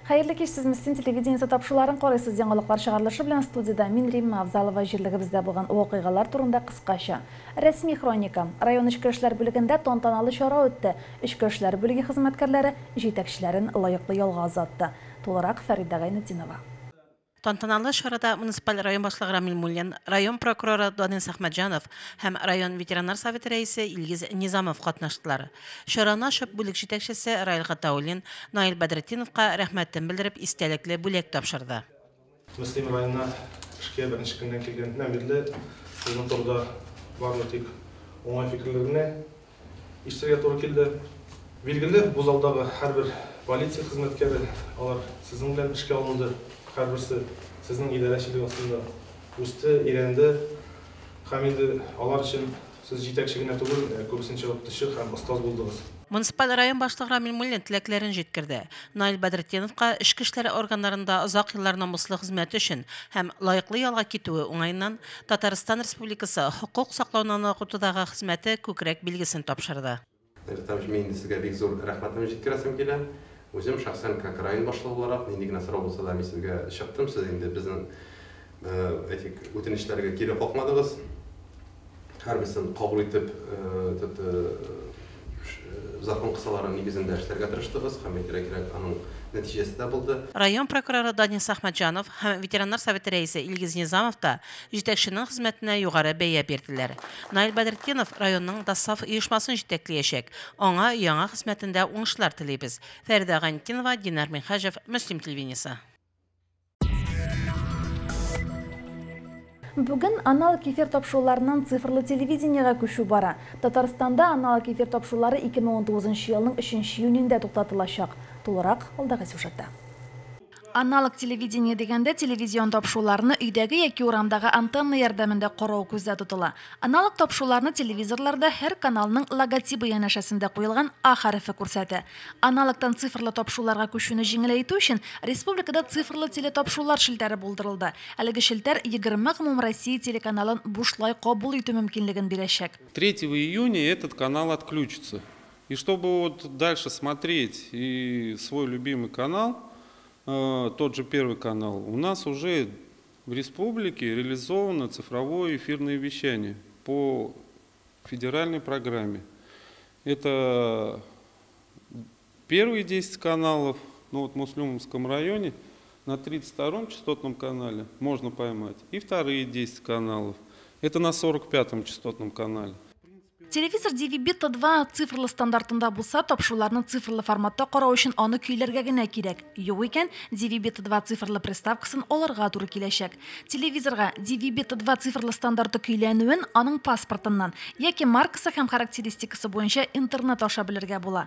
Хәерле кич, сез Мөслим телевидениесе тапшыруларын карыйсыз. Яңалыклар чыгарылышы белән студиядә мин, Римма Авзалова. Җирлегебездә булган вакыйгалар турында кыскача. Рәсми хроника. Район эчке эшләр бүлегендә тантаналы чара үтте. Эчке эшләр бүлеге хезмәткәрләре җитәкчеләрен лаеклы ялга озатты. Тулырак Фәридә Гайнетдинова. Тантаналы чарада муниципаль район башлыгы Рамил Муллин, район прокуроры Данис Әхмәтҗанов һәм район ветераннар советы рәисе Илгиз Низамов катнаштылар. Чараны ачып, бүлек җитәкчесе Раил Гатауллин Наил Бәдретдиновка рәхмәтен белдереп, истәлекле бүләк тапшырды. Мөслим районына эшкә беренче көннән килгәннән бирле сезнең турыда барлык тик уңай фикерләр генә ишетергә туры килде. Билгеле, бу залдагы һәрбер полиция хезмәткәре, алар сезнең белән эшкә алынды. Һәрберсе сезнең идарәчелек астында үсте, өйрәнде. Һәм инде алар өчен сез җитәкче генә түгел, күбесенчә укытучы һәм остаз булдыгыз. Муниципаль район башлыгы Рамил Муллин теләкләрен җиткерде. Наил Бәдретдиновка эчке эшләр органнарында озак еллар намуслы хезмәте өчен һәм лаеклы ялга китүе уңаеннан Татарстан Республикасы хокук саклауны ныгытудагы хезмәте күкрәк билгесен тапшырды. Рөстәм, мин инде сезгә бик зур рәхмәтемне җиткерәсем килә. Үзем шәхсән как район башлыгы буларак, нинди генә сорау булса да, мин сезгә чыктым. Сез инде безнең, әйтик, үтенечләргә кире какмадыгыз. Һәрберсен кабул итеп, закон кысалары нигезендә эшләргә тырыштыгыз һәм әйтергә кирәк, аның нәтиҗәсе дә булды. Район прокуроры Данис Әхмәтҗанов һәм ветераннар советы рәисе Илгиз Низамов та җитәкченең хезмәтенә югары бәя бирделәр. Наил Бәдретдинов районның ДОСААФ оешмасын җитәкләячәк. Аңа яңа хезмәтендә уңышлар телибез. Фәридә Гайнетдинова, Динар Минһаҗев, Мөслим телевидениесе. Бүген аналог эфир тапшыруларыннан цифрлы телевидениегә күчү бара. Татарстанда аналог эфир тапшырулары 2019 елның 3 июнендә туктатылачак. Тулырак алдагы сюжетта. Аналог телевидение дигәндә телевизион тапшыруларны өйдәге яки урамдагы антенна ярдәмендә карау күздә тотыла. Аналог тапшыруларны телевизорларда һәр каналның логотибы янәшәсендә куелган А хәрефе күрсәтә. Аналогтан цифрлы тапшыруларга күчүне җиңеләйтү өчен республикада цифрлы телетапшырулар челтәре булдырылды. Әлеге челтәр 20 гомумроссия телеканалын бушлай кабул итү мөмкинлеген бирәчәк. 3 июня этот канал отключится. И чтобы вот дальше смотреть и свой любимый канал, тот же Первый канал, у нас уже в республике реализовано цифровое эфирное вещание по федеральной программе. Это первые 10 каналов, в Муслюмовском районе на 32-м частотном канале можно поймать, и вторые 10 каналов, это на 45-м частотном канале. Телевизор DVB-T2 цифрлы стандартында булса, тапшыруларны цифрлы форматта карау өчен аны көйләргә генә кирәк. Юк икән, DVB-T2 цифрлы приставкасын алырга туры киләчәк. Телевизорга DVB-T2 цифрлы стандарты көйләнүен аның паспортыннан яки маркасы һәм характеристикасы буенча интернет аша белергә була.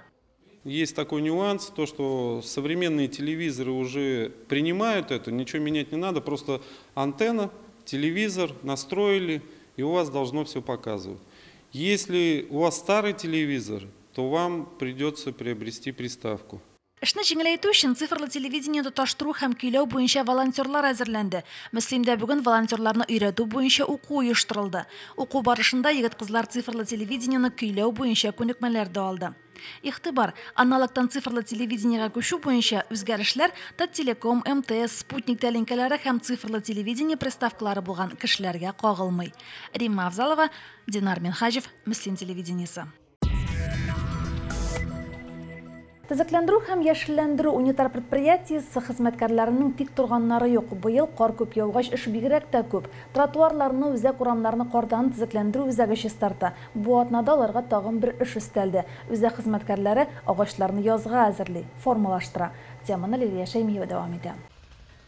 Есть такой нюанс, то что современные телевизоры уже принимают это, ничего менять не надо, просто антенна, телевизор настроили, и у вас должно все показывать. Если у вас старый телевизор, то вам придется приобрести приставку. Эшне җиңеләйтү өчен цифрлы телевидение тоташтыру һәм көйләү буенча волонтерлар әзерләнде. Мөслимдә бүген волонтерларны өйрәтү буенча уку оештырылды. Уку барышында егет-кызлар цифрлы телевидениене көйләү буенча күнекмәләр дә алды. Игътибар, аналогтан цифрлы телевидениегә күчү буенча үзгәрешләр Таттелеком, МТС, Спутник тәлинкәләре һәм цифрлы телевидение приставкалары булган кешеләргә кагылмый. Римма Авзалова, Динар Минһаҗев, Мөслим телевидениесе. Төзекләндерү һәм яшелләндерү унитар предприятиесе хезмәткәрләренең тик торганнары юк. Быел кар күп яугач эш бигрәк тә күп. Тротуарларны, үзәк урамнарны кардан төзекләндерү үзәге чистарта. Бу атнада аларга тагын бер эш өстәлде. Үзәк хезмәткәрләре агачларны язга әзерли, формалаштыра. Теманы Лилия Шәймиева дәвам итә.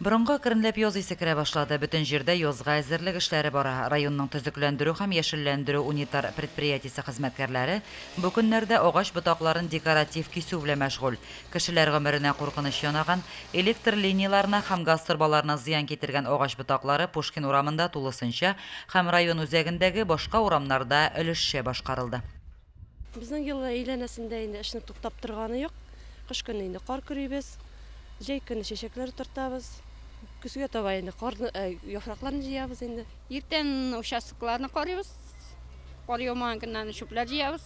Борынга әкренләп яз исе керә башлады. Бөтен җирдә язга әзерлек эшләре бара. Районның төзекләндерү һәм яшелләндерү унитар предприятиесе хезмәткәрләре бу көннәрдә агач ботакларын декоратив кисү белән мәшгуль. Кешеләр гомеренә куркыныч янаган, электр линияларына һәм газ торбаларына зыян китергән агач ботаклары Пушкин урамында тулысынча һәм район үзәгендәге башка урамнарда өлешчә башкарылды. Безнең ел әйләнәсендә инде эшнең туктап торганы юк. Кыш көне инде кар көрибез, җәй көне чәчәкләр утыртабыз. Көзгә таба инде карны, яфракларны җыябыз инде. Иртән участокларны карыйбыз. Кар яумаган көннәрне чүпләр җыябыз.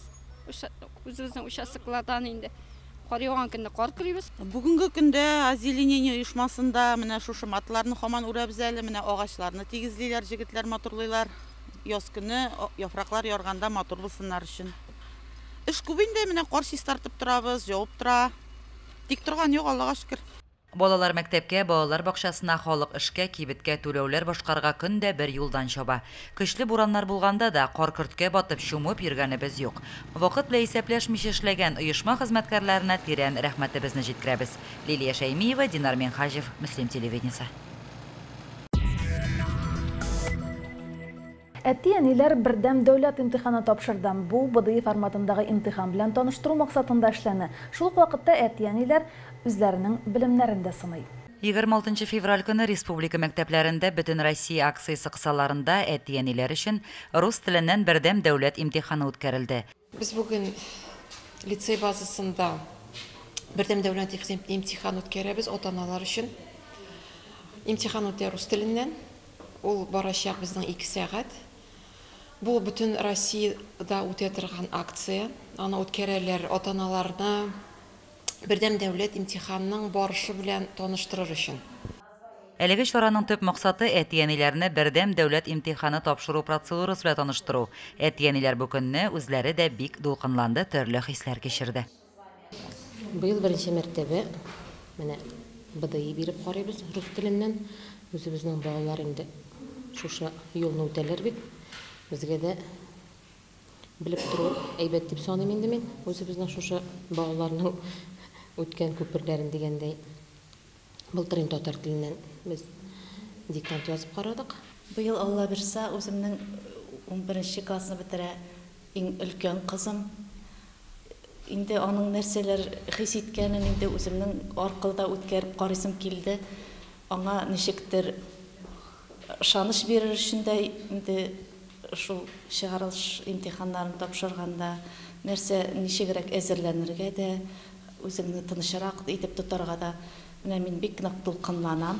Үзебезнең участоклардан инде. Кар яуган көнне кар көрибез. Бүгенге көндә озеленение оешмасында менә шушы матларны һаман үрәбез әле, менә агачларны тигезлиләр, җегетләр матурлыйлар. Яз көне яфраклар ярганда матур булсыннар өчен. Эш күп инде, менә кар чистартып торабыз, җавып тора. Тик торган юк, Аллага шөкер. Балалар мәктәпкә, балалар бакчасына, халык эшкә, кибеткә, түләүләр башкарга көн дә бер юлдан чаба. Көчле бураннар булганда да кар көрткә батып чумып йөргәнебез юк. Вакыт белән исәпләшмичә эшләгән оешма хезмәткәрләренә тирән рәхмәтебезне җиткерәбез. Лилия Шәймиева, Динар Минхаҗев, Мөслим телевидениесе. Әти-әниләр бердәм дәүләт имтиханы тапшырды. Бу БДИ форматындагы имтихан белән таныштыру максатында эшләнә. Шул ук вакытта әти-әниләр үзләренең белемнәрен дә сыный. 26 февраль көне республика мәктәпләрендә Бөтен Россия акциясе кысаларында әти-әниләр өчен рус теленнән бердәм дәүләт имтиханы үткәрелде. Без бүген лицей базасында бердәм дәүләт имтиханы үткәрәбез ата-аналар өчен. Имтихан үтә рус теленнән. Ул барачак безнең 2 сәгать. Бу бөтен Россиядә үтә торган акция. Аны үткәрәләр ата-аналарны бердәм дәүләт имтиханының барышы белән таныштырыр өчен. Әлеге чараның төп максаты әти-әниләрне бердәм дәүләт имтиханы тапшыру процедурасы белән таныштыру. Әти-әниләр бу көнне үзләре дә бик дулкынланды, төрле хисләр кичерде. Быел беренче мәртәбә менә БДИ биреп карыйбыз рус теленнән. Үзебезнең балалар инде шушы юлны үтәләр бит. Безгә дә белеп тору әйбәт дип саныйм инде мин. Үзебезнең шушы балаларның үткән күперләрен дигәндәй. Былтыр инде татар теленнән без диктант язып карадык. Быел Алла бирсә, үземнең 11 классны бетерә иң өлкән кызым. Инде аның нәрсәләр хис иткәнен инде үземнең аркылы да үткәреп карыйсым килде. Аңа ничектер ышаныч бирер өчен дә инде шул чыгарылыш имтиханнарын тапшырганда нәрсә ничегрәк әзерләнергә дә, үзеңне тынычрак итеп тотарга да менә мин бик нык дулкынланам.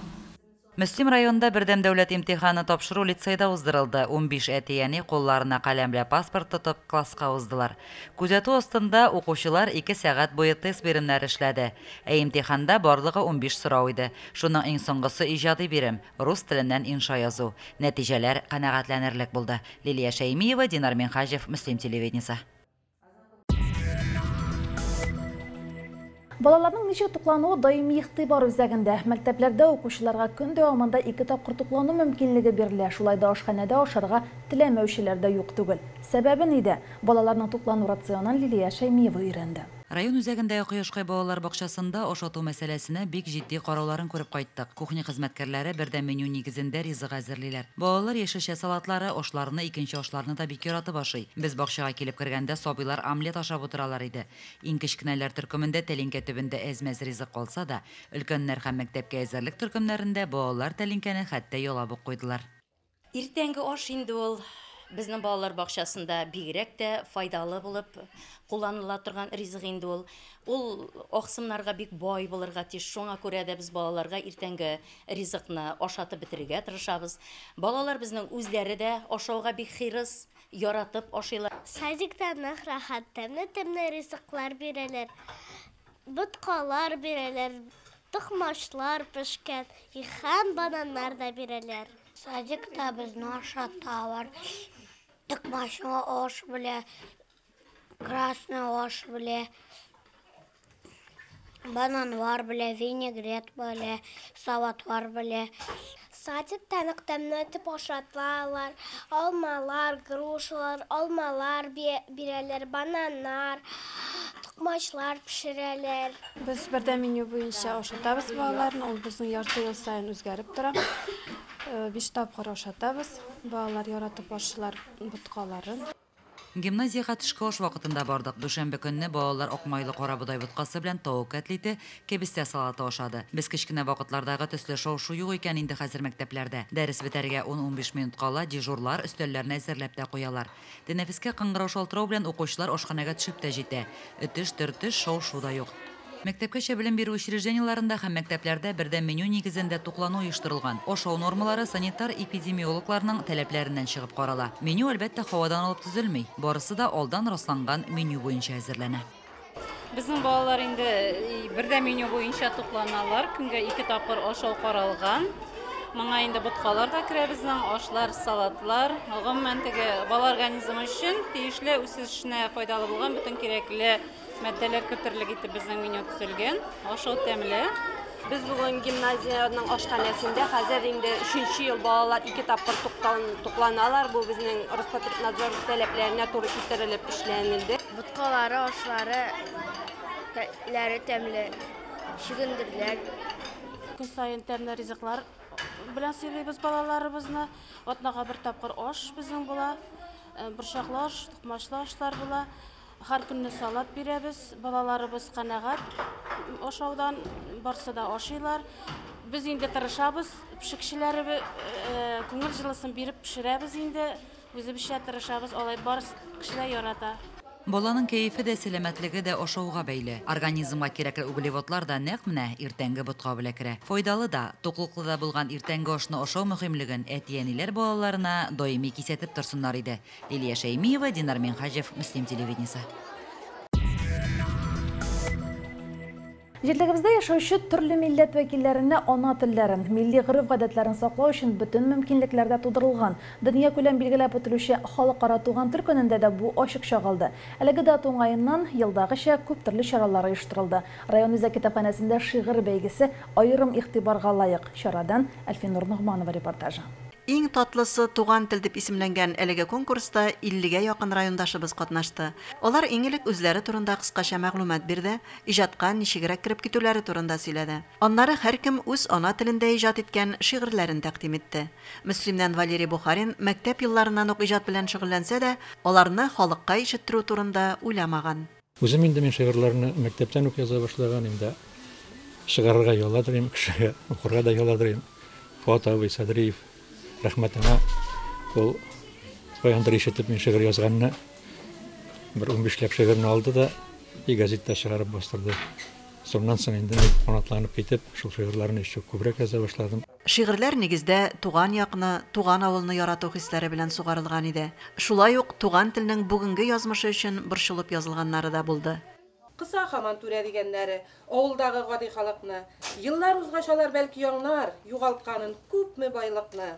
Мөслим районында бердәм дәүләт имтиханы тапшыру лицейда уздырылды. 15 әти-әни кулларына каләм белән паспорт тотып класска уздылар. Күзәтү астында укучылар 2 сәгать буе тест биремнәре эшләде. Ә имтиханда барлыгы 15 сорау иде. Шуның иң соңгысы иҗади бирем, рус теленнән инша язу. Нәтиҗәләр канәгатьләнерлек булды. Лилия Шәймиева, Динар Минхаҗев, Мөслим телевидениесе. Балаларның ничек туклануы даими игътибар үзәгендә. Мәктәпләрдә укучыларга көн дәвамында 2 тапкыр туклану мөмкинлеге бирелә. Шулай да ашханәдә ашарга теләмәүчеләр дә юк түгел. Сәбәбе нидә? Балаларның туклану рационын Лилия Шәймиева өйрәнде. Район үзәгендә Кояшкай балалар бакчасында ашату мәсьәләсенә бик җитди карауларын күреп кайттык. Кухня хезмәткәрләре бердәм меню нигезендә ризык әзерлиләр. Балалар яшелчә салатлары, ашларны, икенче ашларны да бик яратып ашый. Без бакчага килеп кергәндә сабыйлар омлет ашап утыралар иде. Иң кечкенәләр төркемендә тәлинкә төбендә әз-мәз ризык калса да, өлкәннәр һәм мәктәпкә әзерлек төркемнәрендә балалар тәлинкәне хәтта ялап ук куйдылар. Иртәнге аш инде ул безнең балалар бакчасында бигрәк тә файдалы булып кулланыла торган ризык инде ул. Ул аксымнарга бик бай булырга тиеш. Шуңа күрә дә без балаларга иртәнге ризыкны ашатып бетерергә тырышабыз. Балалар безнең үзләре дә ашауга бик хирыс, яратып ашыйлар. Садикта нык рәхәт, тәмле-тәмле ризыклар бирәләр. Боткалар бирәләр, токмачлар пешкән, һәм бананнар да бирәләр. Садикта безне ашаталар. Токмачлы аш белә, красный аш белә, бананлар белә, винегрет белә, салатлар белә. Садикта нык тәмле итеп ашаталар. Алмалар, грушалар, алмалар бирәләр, бананнар, токмачлар пешерәләр. Без бердәм меню буенча ашатабыз балаларны. Ул безнең ярты ел саен үзгәреп тора. 5 тапкыр ашатабыз. Балалар яратып ашыйлар боткаларын. Гимназиягә төшке аш вакытында бардык. Дүшәмбе көнне балалар акмайлы карабодай боткасы белән тавык кәтлите, кәбестә салаты ашады. Без кечкенә вакытлардагы төсле шау-шу юк икән инде хәзер мәктәпләрдә. Дәрес бетәргә 10-15 минут кала дежурлар өстәлләрне әзерләп тә куялар. Тәнәфескә кыңгырау шалтырау белән укучылар ашханәгә төшеп тә җитә. Өтеш-төртеш, шау-шу да юк. Мәктәпкәчә белем бирү учреждениеләрендә һәм мәктәпләрдә бердәм меню нигезендә туклану оештырылган. Ашау нормалары санитар эпидемиологларның таләпләреннән чыгып карала. Меню әлбәттә һавадан алып төзелми. Барысы да алдан расланган меню буенча әзерләнә. Безнең балалар инде бердәм меню буенча тукланалар. Көнгә 2 тапкыр ашау каралган. Моңа инде боткалар да керә безнең, ашлар, салатлар. Гомумән теге бала организмы өчен тиешле үсешенә файдалы булган бөтен кирәкле матдәләр кертерлек итеп безнең меню төзелгән. Ашау тәмле. Без бүген гимназиянең ашханәсендә хәзер инде 3нче ел балалар 2 тапкыр тукланалар. Бу безнең Роспотребнадзор таләпләренә туры китерелеп эшләнелде. Боткалары, ашлары, тәлләре тәмле, чөгендерләр. Көн саен тәмле ризыклар белән сыйлыйбыз балаларыбызны. Атнага бер тапкыр аш безнең була. Борчаклы аш, токмачлы ашлар була. Һәр көнне салат бирәбез. Балаларыбыз канәгать ашаудан, барсы да ашыйлар. Без инде тырышабыз, пешекчеләребез күңел җылысын биреп пешерәбез инде. Үзебезчә тырышабыз, алай бар кешеләр ярата. Баланың кәефе дә, сәламәтлеге дә ашауга бәйле. Организмга кирәкле углеводлар да нәкъ менә иртәнге ботка белән керә. Файдалы да, туклыклы да булган иртәнге ашны ашау мөһимлеген әти-әниләр балаларына даими кисәтеп торсыннар иде. Лилия Шәймиева, Динар Минһаҗев, Мөслим телевидениесе. Җирлегебездә яшәүче төрле милләт вәкилләренә ана телләрен, милли гореф-гадәтләрен саклау өчен бөтен мөмкинлекләр дә тудырылган. Дөнья күләм билгеләп үтелүче Халыкара туган тел көнендә дә бу ачык чагылды. Әлеге дата уңаеннан елдагыча күп төрле чаралар оештырылды. Район үзәк китапханәсендә шигырь бәйгесе аерым игътибарга лаек. Чарадан Әлфинур Ногманова репортажы. Иң татлысы туган тел дип исемләнгән әлеге конкурста 50-гә якын райондашыбыз катнашты. Алар иң элек үзләре турында кыскача мәгълүмат бирде, иҗатка ничегрәк кереп китүләре турында сөйләде. Аннары һәркем үз ана телендә иҗат иткән шигырьләрен тәкъдим итте. Мөслимнән Валерий Бухарин мәктәп елларыннан ук иҗат белән шөгыльләнсә дә, аларны халыкка ишеттерү турында уйламаган. Үзем инде мин шигырьләрне мәктәптән үк яза башлаган, инде чыгарырга яладыр идем, кешегә укырга да яладыр идем. Фуат абый Садриев рәхмәтенә ул каяндыр ишетеп мин шигырь язганны бер 15ләп шигырьне алды да и газетта чыгарып бастырды. Соннан соң инде мин канатланып китеп, шул шигырьләрне еще күбрәк яза башладым. Шигырьләр нигездә туган якны, туган авылны ярату хисләре белән сугарылган иде. Шулай ук туган телнең бүгенге язмышы өчен борчылып язылганнары да булды. Кыса хаман түрә дигәннәре, авылдагы гади халыкны. Еллар узгач алар бәлки яңнар, югалтканын күпме байлыкны.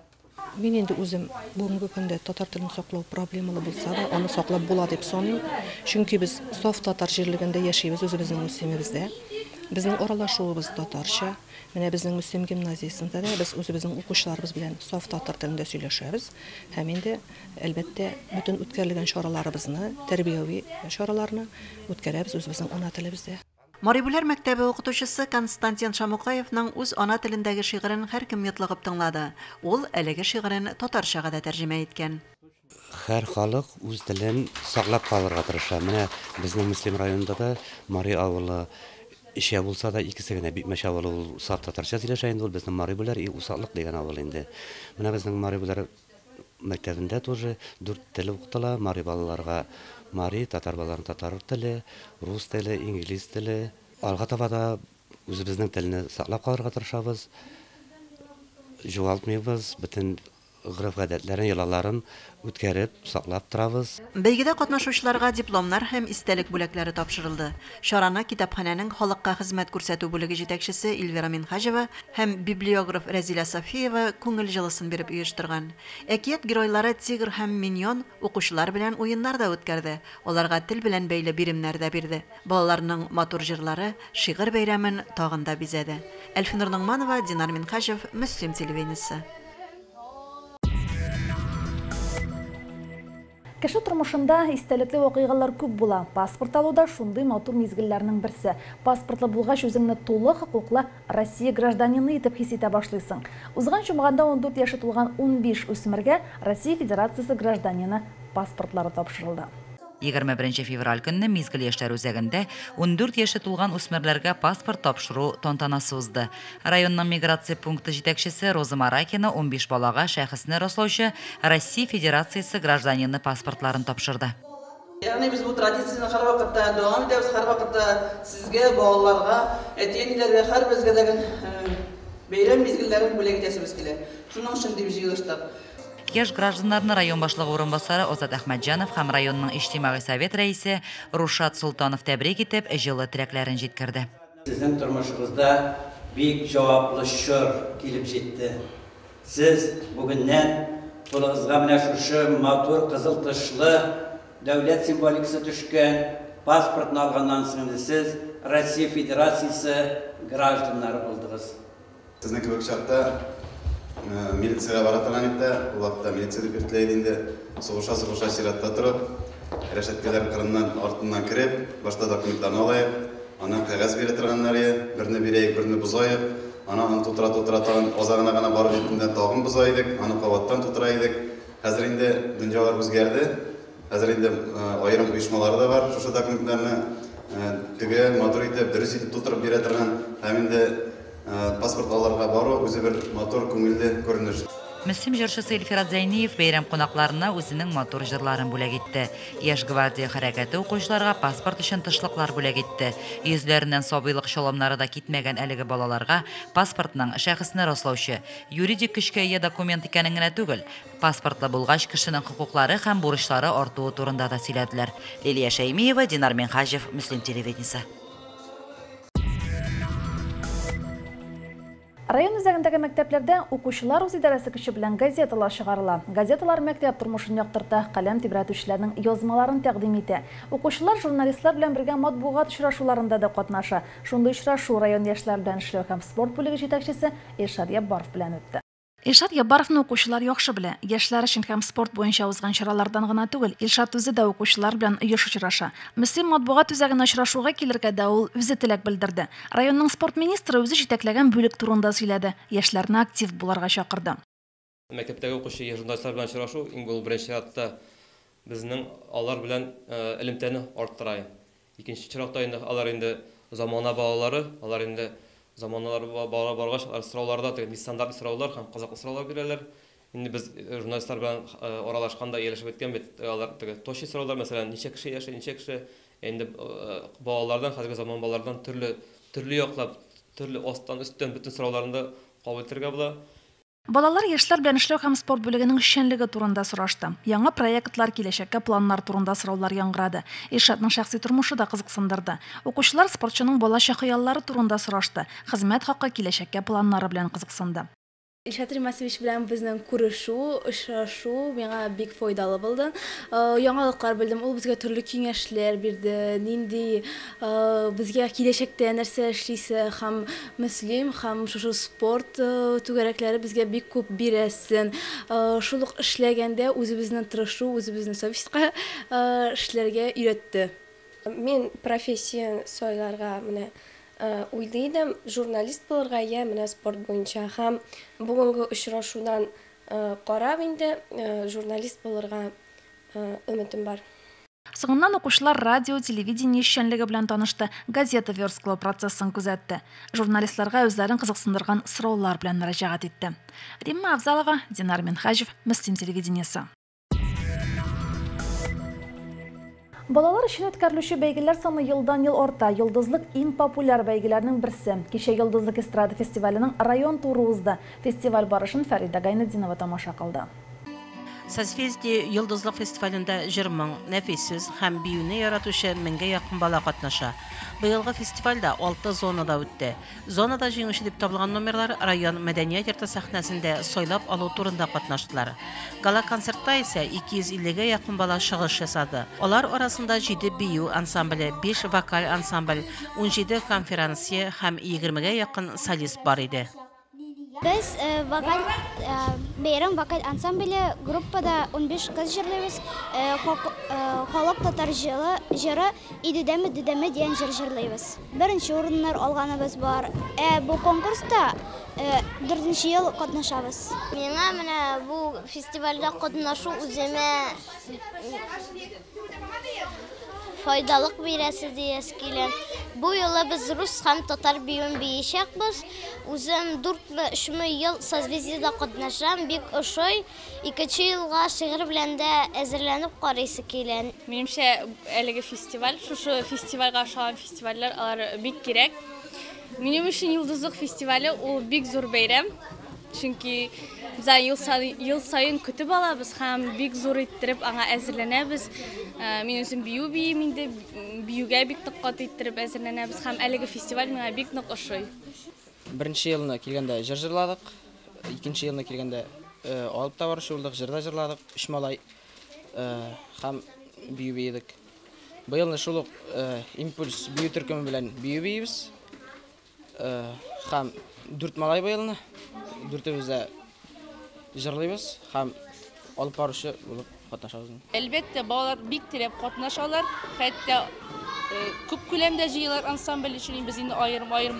Мин инде үзем бүгенге көндә татар телен саклау проблемалы булса да, аны саклап була дип саныйм. Чөнки без саф татар җирлегендә яшибез, үзебезнең Мөслимебездә. Безнең аралашуыбыз татарча. Менә безнең Мөслим гимназиясендә дә без үзебезнең укучыларыбыз белән саф татар телендә сөйләшәбез. Һәм инде, әлбәттә, бөтен үткәрелгән чараларыбызны, тәрбияви чараларны үткәрәбез үзебезнең ана телебездә. Марибүләр мәктәбе укытучысы Константин Шамукаевның үз ана телендәге шигырен һәркем йотлыгып тыңлады. Ул әлеге шигырен татарчага да тәрҗемә иткән. Һәр халык үз телен саклап калырга тырыша. Менә безнең Мөслим районында да Мари авылы ишә булса да икесе генә Бикмәч авылы ул саф татарча сөйләшә инде, ул безнең Марибүләр и Усаклык дигән авыл инде. Менә безнең Марибүләр мәктәбендә тоже 4 тел укытыла. Мари балаларга мари, татар балаларына татар теле, рус теле, инглиз теле. Алга таба да үзебезнең телне саклап калырга тырышабыз. Югалтмыйбыз, бөтен гореф-гадәтләрен, йолаларын үткәреп, саклап торабыз. Бәйгедә катнашучыларга дипломнар һәм истәлек бүләкләре тапшырылды. Чараны китапханәнең халыкка хезмәт күрсәтү бүлеге җитәкчесе Эльвира Минһаҗева һәм библиограф Рәзилә Сафиева күңел җылысын биреп оештырган. Әкият геройлары Тигр һәм Миньон укучылар белән уеннар да үткәрде. Аларга тел белән бәйле биремнәр дә бирде. Балаларның матур җырлары шигырь бәйрәмен тагын да бизәде. Әлфинур Ногманова, Динар Минһаҗев, Мөслим телевидениесе. Кеше тормышында истәлекле вакыйгалар күп була. Паспорт алу да шундый матур мизгелләрнең берсе. Паспортлы булгач үзеңне тулы хокуклы Россия гражданины итеп хис итә башлыйсың. Узган җомгада 14 яше тулган 15 үсмергә Россия Федерациясе гражданины паспортлары тапшырылды. 21 февраль көнне Мизгел яшьләр үзәгендә 14 яше тулган үсмерләргә паспорт тапшыру тантанасы узды. Районның миграция пункты җитәкчесе Роза Маракина 15 балага шәхесне раслаучы Россия Федерациясе гражданины паспортларын тапшырды. Ягъни без бу традицияне һәр вакытта дәвам итәбез, һәр вакытта сезгә, балаларга, әти-әниләргә, һәрберебезгә дә бәйрәм мизгелләрен бүләк итәсебез килә. Шуның өчен дип җыелыштык. Яшь гражданнарны район башлыгы урынбасары Азат Әхмәтҗанов һәм районның иҗтимагый совет рәисе Рушат Солтанов тәбрик итеп, җылы теләкләрен җиткерде. Сезнең тормышыгызда бик җаваплы чор килеп җитте. Сез бүгеннән кулыгызга менә шушы матур кызыл тышлы дәүләт символикасы төшкән паспортны алганнан соң инде сез Россия Федерациясе гражданнары булдыгыз. Сезнең кебек чакта милициягә бара торган идек тә, ул вакытта милиция дип йөртелә иде инде. Сугыша-сугыша чиратта торып, рәшәткәләр кырыннан артыннан кереп, башта документларны алаек, аннан кәгазь бирә торганнар иде, берне бирәек, берне бозаек, аннан аны тутыра-тутыра тагын азагына гына барып җиткәндә тагын боза идек, аны кабаттан тутыра идек. Хәзер инде дөньялар үзгәрде. Хәзер инде аерым оешмалары да бар, шушы документларны төгәл, матур итеп, дөрес итеп тутырып бирә торган һәм инде паспорт алырга бару үзе бер матур, күңелле күренеш. Мөслим җырчысы Илфират Зәйниев бәйрәм кунакларына үзенең матур җырларын бүләк итте. Яшь гвардия хәрәкәте укучыларга паспорт өчен тышлыклар бүләк итте. Йөзләреннән сабыйлык чалымнары да китмәгән әлеге балаларга паспортның шәхесне раслаучы, юридик көчкә ия документ икәнен генә түгел, паспортлы булгач кешенең хокуклары һәм бурычлары артуы турында да сөйләделәр. Лилия Шәймиева, Динар Минһаҗев, Мөслим телевидениесе. Район үзәгендәге мәктәпләрдә укучылар үзидарәсе көче белән газеталар чыгарыла. Газеталар мәктәп тормышын яктырта, каләм тибрәтүчеләрнең язмаларын тәкъдим итә. Укучылар журналистлар белән бергә матбугат очрашуларында да катнаша. Шундый очрашу район яшьләр белән эшләү һәм спорт бүлеге җитәкчесе Илшат Яббаров белән үтте. Илшат Яббаровны укучылар яхшы белә. Яшьләр өчен һәм спорт буенча узган чаралардан гына түгел, Илшат үзе дә укучылар белән еш очраша. Мөслим матбугат үзәгенә очрашуга килергә дә ул үзе теләк белдерде. Районның спорт министры үзе җитәкләгән бүлек турында сөйләде. Яшьләрне актив буларга чакырды. Мәктәптәге укучы журналистлар белән очрашу иң булып беренче чиратта безнең алар белән элемтәне арттыра. Икенче чиратта инде алар инде замана балалары, алар инде заманалар бара баргач, алар сорауларда теге нестандарт сораулар һәм кызыклы сораулар бирәләр. Инде без журналистлар белән аралашканда ияләшеп беткән бит, алар теге точный сораулар, мәсәлән, ничә кеше яши, ничә кеше инде балалардан, хәзерге заман балалардан төрле төрле яклап, төрле астан, өстән бөтен сорауларны да кабул итәргә була. Балалар яшьләр белән эшләү һәм спорт бүлегенең эшчәнлеге турында сорашты. Яңа проектлар, киләчәккә планнар турында сораулар яңгырады. Илшатның шәхси тормышы да кызыксындырды. Укучылар спортчының балачак хыяллары турында сорашты. Хезмәт хакы, киләчәккә планнары белән кызыксынды. Илшат Римасович белән безнең күрешү, очрашу миңа бик файдалы булды. Яңалыклар белдем, ул безгә төрле киңәшләр бирде, нинди безгә киләчәктә нәрсә эшлисе һәм Мөслим һәм шушы спорт түгәрәкләре безгә бик күп бирәсен. Шул ук эшләгәндә үзебезнең тырышу, үзебезнең совестька эшләргә өйрәтте. Мин профессия сайларга менә уйлый идем, журналист булырга я менә спорт буенча һәм бүгенге очрашудан карап инде журналист булырга өметем бар. Соңыннан укучылар радио, телевидение эшчәнлеге белән танышты, газета верстлау процессын күзәтте. Журналистларга үзләрен кызыксындырган сораулар белән мөрәҗәгать итте. Римма Авзалова, Динар Минһаҗев, Мөслим телевидениесе. Балалар өчен үткәрелүче бәйгеләр саны елдан-ел арта. Йолдызлык иң популяр бәйгеләрнең берсе. Кичә Йолдызлык эстрада фестиваленең район туры узды. Фестиваль барышын Фәридә Гайнетдинова тамаша кылды. Созвездие Йолдызлык фестивалендә җыр-моң, нәфис сүз һәм биюне яратучы меңгә якын бала катнаша. Быелгы фестивальдә 6 зонада үтте. Зонада җиңүче дип табылган номерлар район мәдәният йорты сәхнәсендә сайлап алу турында катнаштылар. Гала-концертта исә 250-гә якын бала чыгыш ясады. Алар арасында 7 бию ансамбле, 5 вокаль ансамбль, 17 конферансье һәм 20-гә якын солист бар иде. Без вокаль бәйрәм вокаль ансамбле группада 15 кыз җырлыйбыз. Халык татар җыры Идүдәме дүдәме дигән җыр җырлыйбыз. Беренче урыннар алганыбыз бар. Бу конкурста 4нче ел катнашабыз. Миңа менә бу фестивальдә катнашу үземә файдалык бирәсе диясе килә. Бу юлы без рус һәм татар биюен биечәкбез. Үзем 4-3 ел Созвездиедә катнашам, бик ошый. Икенче елга шигырь белән дә әзерләнеп карыйсы килә. Минемчә, әлеге фестиваль, шушы фестивальгә ошаган фестивальләр алар бик кирәк. Минем өчен Йолдызлык фестивале ул бик зур бәйрәм. Чөнки Без аны ел саен көтеп алабыз һәм бик зур иттереп аңа әзерләнәбез. Мин үзем бию биим инде, биюгә бик нык каты иттереп әзерләнәбез һәм әлеге фестиваль миңа бик нык ошый. Беренче елны килгәндә җыр җырладык, икенче елны килгәндә алып та баручы булдык, җыр да җырладык, өч малай һәм бию биедек. Быелны шул ук Импульс бию төркеме белән бию биибез. Һәм дүрт малай быелны, дүртебез дә җырлыйбыз һәм алып баручы булып катнашабыз. Әлбәттә, балалар бик теләп катнашалар, хәтта күп күләмдә җыелар ансамбль өчен без инде аерым-аерым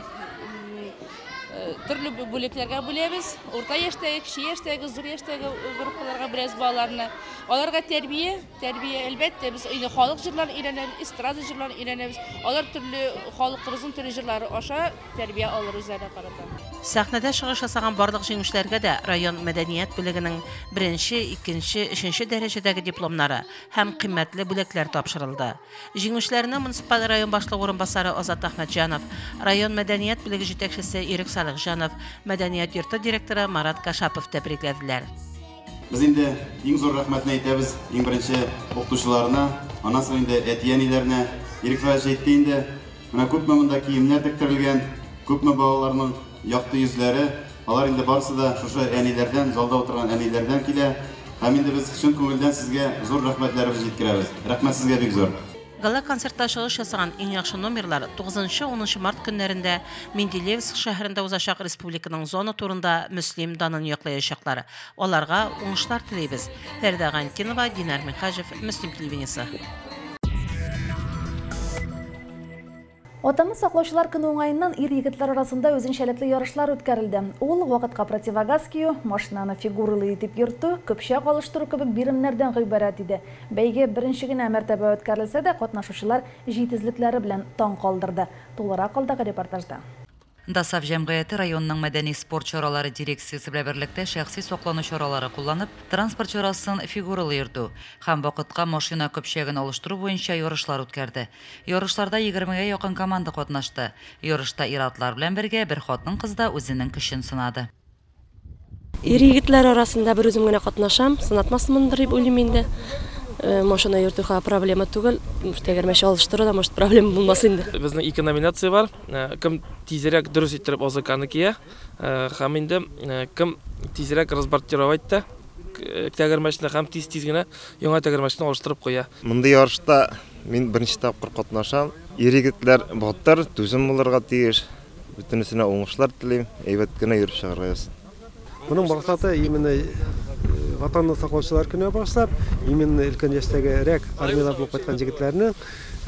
төрле бүлекләргә бүләбез. Урта яшьтәге, кече яшьтәге, зур яшьтәге группаларга бүләбез балаларны. Аларга тәрбия, тәрбия әлбәттә, без инде халык җырларын өйрәнәбез, эстрада җырларын өйрәнәбез. Алар төрле халкыбызның төрле җырлары аша тәрбия алыр үзләренә карата. Сәхнәдә чыгыш ясаган барлык җиңүчеләргә дә район мәдәният бүлегенең беренче, икенче, өченче дәрәҗәдәге дипломнары һәм кыйммәтле бүләкләр тапшырылды. Җиңүчеләрне муниципаль район башлыгы урынбасары Азат Әхмәтҗанов, район мәдәният бүлеге җитәкчесе Ирек Салихҗанов, мәдәният йорты директоры Марат Кашапов тәбрикләделәр. Без инде иң зур рәхмәтне әйтәбез иң беренче укытучыларына, аннан соң инде әти-әниләренә. Ирек Фәләш әйтте инде, менә күпме монда киемнәр тектерелгән, күпме балаларның якты йөзләре, алар инде барысы да шушы әниләрдән, залда утырган әниләрдән килә. Һәм инде без чын күңелдән сезгә зур рәхмәтләребезне җиткерәбез. Рәхмәт сезгә бик зур. Гала-концертта чыгыш ясаган иң яхшы номерлар 9-10 март көннәрендә Менделеевск шәһәрендә узачак республиканың зона турында Мөслим данын яклаячаклар. Аларга уңышлар телибез. Фәридә Гантинова, Динар Михаҗев, Мөслим телевидениесе. Ватанны саклаучылар көне уңаеннан ир-егетләр арасында үзенчәлекле ярышлар үткәрелде. Ул вакытка противогаз кию, машинаны фигуралы итеп йөртү, көпчәк алыштыру кебек биремнәрдән гыйбарәт иде. Бәйге беренче генә мәртәбә үткәрелсә дә, катнашучылар җитезлекләре белән таң калдырды. Тулырак алдагы репортажда. ДОСААФ җәмгыяте районның мәдәни спорт чаралары дирекциясе белән берлектә шәхси саклану чаралары кулланып, транспорт чарасын фигуралы йөртү һәм вакытка машина көпчәген алыштыру буенча ярышлар үткәрде. Ярышларда 20-гә якын команда катнашты. Ярышта ир-атлар белән бергә бер хатын-кыз да үзенең көчен сынады. Ир-егетләр арасында бер үзем генә катнашам, сынатмасмындыр дип уйлыйм инде. Машина йөртү проблема түгел, тәгәрмәч алыштыру да может проблема булмас инде. Безнең ике номинация бар. Кем тизрәк дөрес иттереп АЗКны кия, һәм инде кем тизрәк разбортировать итә тәгәрмәчне һәм тиз-тиз генә яңа тәгәрмәчне алыштырып куя. Мондый ярышта мин беренче тапкыр катнашам. Ир-егетләр батыр, түзем булырга тиеш. Бөтенесенә уңышлар телим, әйбәт кенә йөреп чыгарга язсын. Моның максаты именно Ватанны саклаучылар көненә багышлап, именно өлкән яшьтәге армиядә булып кайткан егетләрне,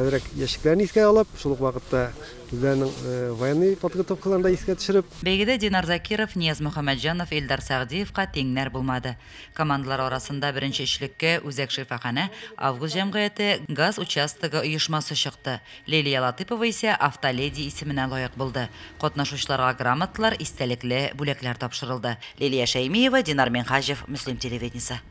әзрәк яшьлекләрен искә алып, шул ук вакытта үзләренең военный подготовкаларын да искә төшереп. Бәйгедә Динар Закиров, Нияз Мөхәммәтҗанов, Илдар Сәгъдиевка тиңнәр булмады. Командалар арасында беренче өчлеккә Үзәк шифаханә, Август җәмгыяте, газ участогы оешмасы чыкты. Лилия Латыпова исә Автоледи исеменә лаек булды. Катнашучыларга грамоталар, истәлекле бүләкләр тапшырылды. Лилия Шәймиева, Динар Минхаҗев, Мөслим телевидениесе.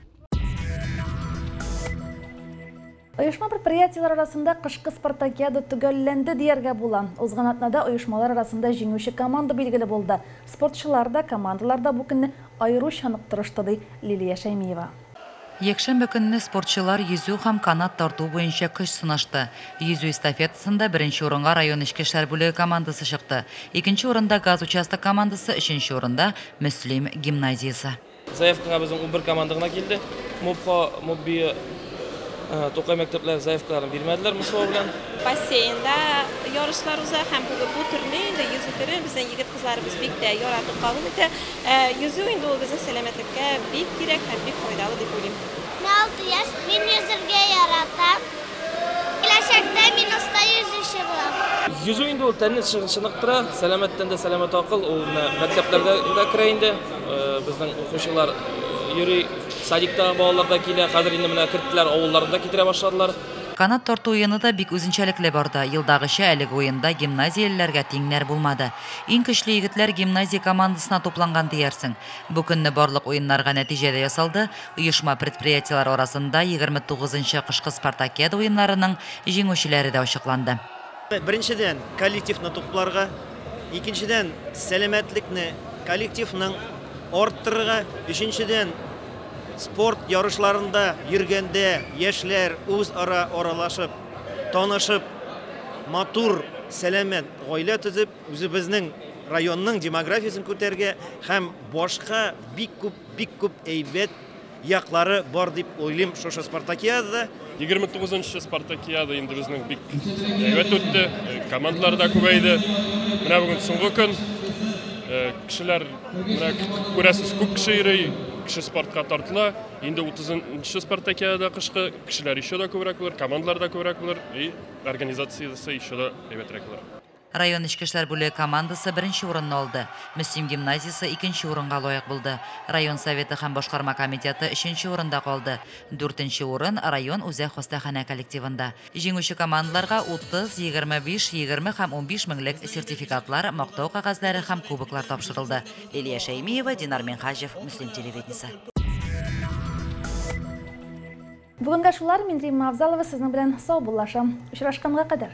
Оешма предприятиеләр арасында кышкы спартакиада төгәлләнде дияргә була. Узган атнада оешмалар арасында җиңүче команда билгеле булды. Спортчылар да, командалар да бу көнне аеруча нык тырышты, ди Лилия Шәймиева. Якшәмбе көнне спортчылар йөзү һәм канат тарту буенча көч сынашты. Йөзү эстафетасында беренче урынга район эчке эшләр бүлеге командасы чыкты. Икенче урында газ участок командасы, өченче урында Мөслим гимназиясе. Заявкага безнең 11 команда гына килде. МОБ-ка, МОБ Тукай мәктәпләре заявкаларын бирмәделәр Муслау белән. Бассейнда ярышлар уза һәм бу төрне инде йөзү төре безнең егет-кызларыбыз бик тә яратып кабул итә. Йөзү инде ул безнең сәламәтлеккә бик кирәк һәм бик файдалы дип уйлыйм. Мин 6 яшь, мин йөзергә яратам. Киләчәктә мин оста йөзүче булам. Йөзү инде ул тәнне чыныктыра, сәламәт тәндә сәламәт акыл, ул мәктәпләрдә дә керә инде. Безнең укучылар йөри, садикта балалар да килә, хәзер инде менә керттеләр, авылларында китерә башладылар. Канат тарту уены да бик үзенчәлекле барды. Елдагыча әлеге уенда гимназиялеләргә тиңнәр булмады. Иң көчле егетләр гимназия командасына тупланган диярсең. Бу көнне барлык уеннарга нәтиҗә дә ясалды. Оешма предприятиеләр арасында 29-нчы кышкы спартакиада уеннарының җиңүчеләре дә ачыкланды. Беренчедән, коллективны тупларга, икенчедән, сәламәтлекне, коллективның арттырырга, өченчедән, спорт ярышларында йөргәндә яшьләр үзара аралашып, танышып, матур, сәламәт гаилә төзеп, үзебезнең районның демографиясен күтәрергә һәм башка бик күп, бик күп әйбәт яклары бар дип уйлыйм шушы спартакиадада. 29 спартакиада инде безнең бик әйбәт үтте, командалар да күбәйде. Менә бүген соңгы көн. Кешеләр, менә күрәсез, күп кеше йөри, кеше спортка тартыла. Инде 30 спартакиада кышкы, кешеләр еще да күбрәк булыр, командалар да күбрәк булыр, и организациясе еще да әйбәтрәк булыр. Район эчке эшләр бүлеге командасы беренче урынны алды. Мөслим гимназиясе икенче урынга лаек булды. Район советы һәм башкарма комитеты өченче урында калды. Дүртенче урын район үзәк хастаханә коллективында. Җиңүче командаларга 30, 25, 20 һәм 15 меңлек сертификатлар, мактау кәгазьләре һәм кубоклар тапшырылды. Лилия Шәймиева, Динар Минһаҗев, Мөслим телевидениесе. Бүгенгә шулар, мин Римма Авзалова сезнең белән саубуллашам. Очрашканга кадәр.